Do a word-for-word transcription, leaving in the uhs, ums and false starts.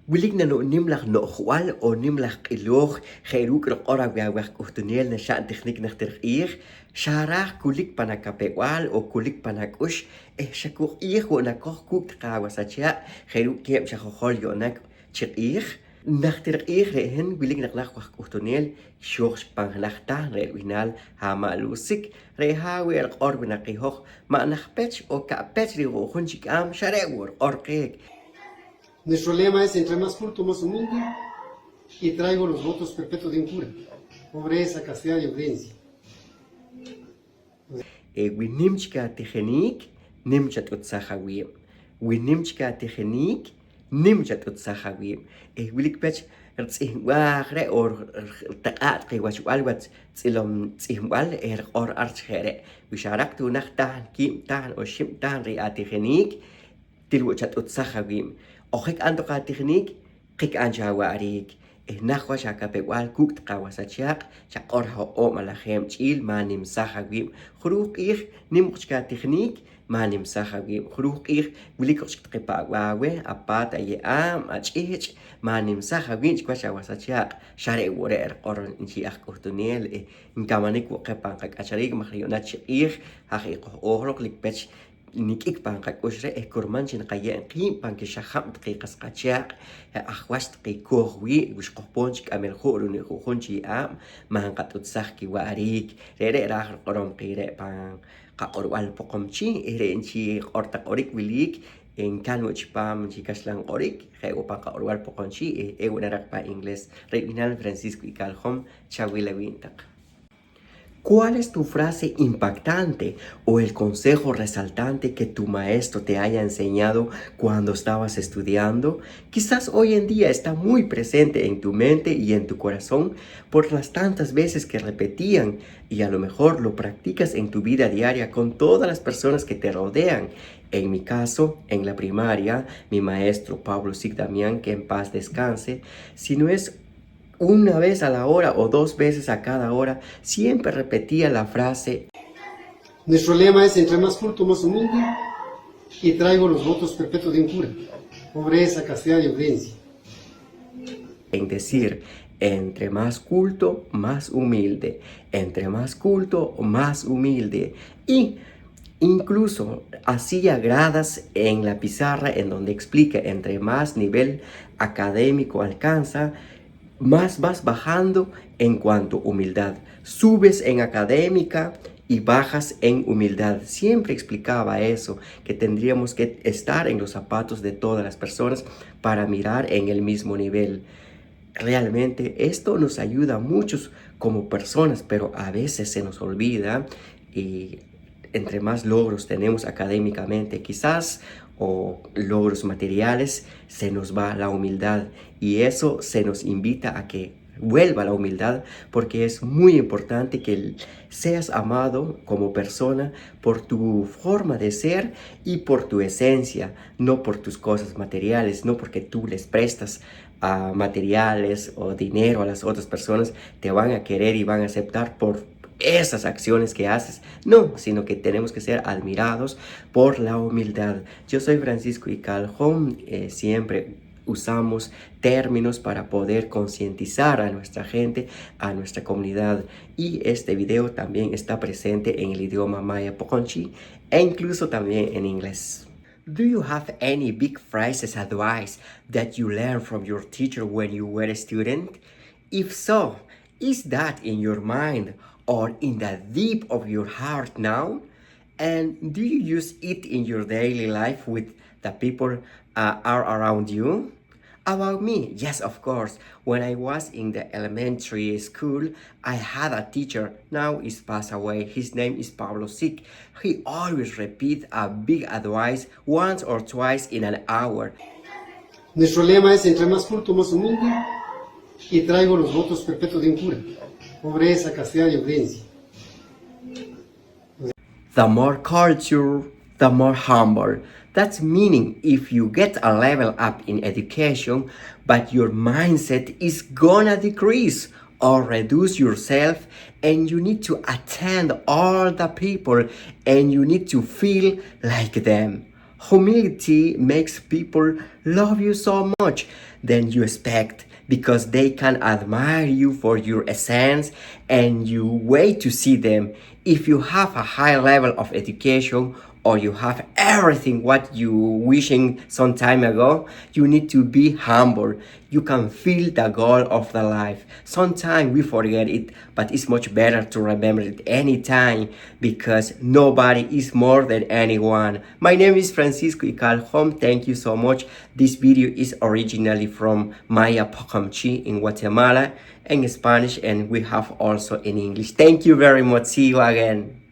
Wilik na noq nim laj no'jb'al on nim laj q'ilooj je' ruuk' riq'or aweh aweh aj k'uhtuneel naxa'n tijnik najtir q'iij, xa raaj kulik pan akapew-b'al on kulik pan ak'ux eh xa ku q'iij wo' nakoj kuuk' taqe awas achaaq' je' ruuk' keeb' xa jojol yu'naak chi q'iij. Najtir q'iij re' hin wilik naq laj waj k'uhtuneel xooj pan jenaj tahn re' rib'ihnaal Hama' Lusik. Re' haaw re' riq'or wi naq i hoj ma' najpech on ka'pech riij ju'jun chi k'aam, xa re' wo' riq'or qeh. Nuestro lema es: entre más culto, más humilde, y traigo los votos perpetuos de un cura, pobreza, castidad y opulencia. Eh, wi nim chik atijinik, nim chat'utsaj awiib'. Wi nim chik atijinik, nim chat'utsaj awiib'. Eh, wilik pech ritz'ihmb'aj re' on ritaq'aa' taqe wachb'al wach tz'ilom tz'ihmb'al eh riq'or ar chi je' re': wi xa raq ta junaj tahn, kiib' tahn on xib' tahn reh atijinik, til wo' chat'utsaj awiib'. Ojik a'an taq atijinik, qik a'an cho awa'riik eh naht wach akapew-b'al kuuk' taqe awas achaaq', chaq'or ho'oob' alajeeb' ch'iil, maanimsaj awiib'. Juruuj q'iij nim oq chik atijinik, maanimsaj awiib'. Juruuj q'iij wilik oq chik taqe pa' aweh, apaat, aye'aab', ach'ihch', maanimsaj awiib' chik wach awas achaaq'. Xa re' wo' re' riq'or nchii' aj k'uhtuneel eh nkamanik wo' qeh pan qak'achariik maj re' yu'naak chi q'iij haj i qoj-ooj loq lik pech nik'ik pan qak'ux re' eh kurman chi naqaye'em qiib' pan kixajab' taqe qas qachaaq', je' aj wach taqe kooj wii', wi xqojpoon chi k'amel ju' ru'um i ju'jun chi ye'aab', ma' nqat'utsaj kiwa'riik. Re're' raaj riq'orom qeh re' pan qaq'orb'al Poqomchi' eh re' nchii' q'or taq q'orik wilik nka'n wo' chipaam chi kaxlan q'orik, je' wo' pan qaq'orb'al Poqomchi' eh ewo' naraq pan inglés. Re' rib'ihnaal Francisco Icaljom, chawil awiib' taq. ¿Cuál es tu frase impactante o el consejo resaltante que tu maestro te haya enseñado cuando estabas estudiando? Quizás hoy en día está muy presente en tu mente y en tu corazón por las tantas veces que repetían, y a lo mejor lo practicas en tu vida diaria con todas las personas que te rodean. En mi caso, en la primaria, mi maestro Pablo Sig Damián, que en paz descanse, si no es una vez a la hora o dos veces a cada hora, siempre repetía la frase: nuestro lema es: entre más culto, más humilde, y traigo los votos perpetuos de un cura, pobreza, castidad y opulencia. En decir, entre más culto, más humilde, entre más culto, más humilde. Y incluso hacía gradas en la pizarra en donde explica, entre más nivel académico alcanza, más vas bajando en cuanto a humildad. Subes en académica y bajas en humildad. Siempre explicaba eso, que tendríamos que estar en los zapatos de todas las personas para mirar en el mismo nivel. Realmente esto nos ayuda a muchos como personas, pero a veces se nos olvida y entre más logros tenemos académicamente quizás o logros materiales, se nos va la humildad y eso se nos invita a que vuelva la humildad, porque es muy importante que seas amado como persona por tu forma de ser y por tu esencia, no por tus cosas materiales, no porque tú les prestas a materiales o dinero a las otras personas, te van a querer y van a aceptar por esas acciones que haces. No, sino que tenemos que ser admirados por la humildad. Yo soy Francisco Icaljom, eh, siempre usamos términos para poder concientizar a nuestra gente, a nuestra comunidad. Y este video también está presente en el idioma maya poqomchi' e incluso también en inglés. Do you have any big phrases advice that you learned from your teacher when you were a student? If so, is that in your mind or in the deep of your heart now? And do you use it in your daily life with the people, uh, are around you? About me, yes, of course. When I was in the elementary school, I had a teacher. Now he's passed away. His name is Pablo Sic. He always repeat a big advice once or twice in an hour. Nuestro lema es: entre más culto, más humilde, y traigo los votos perpetuos de un cura, pobreza, castidad y opulencia. The more culture, the more humble. That's meaning if you get a level up in education, but your mindset is gonna decrease or reduce yourself, and you need to attend all the people, and you need to feel like them. Humility makes people love you so much than you expect, because they can admire you for your essence and you wait to see them. If you have a high level of education or you have everything what you wishing some time ago, you need to be humble. You can feel the goal of the life. Sometimes we forget it, but it's much better to remember it anytime, because nobody is more than anyone. My name is Francisco Ikalhom. Thank you so much. This video is originally from Maya Poqomchi in Guatemala, in Spanish, and we have also in English. Thank you very much. See you again.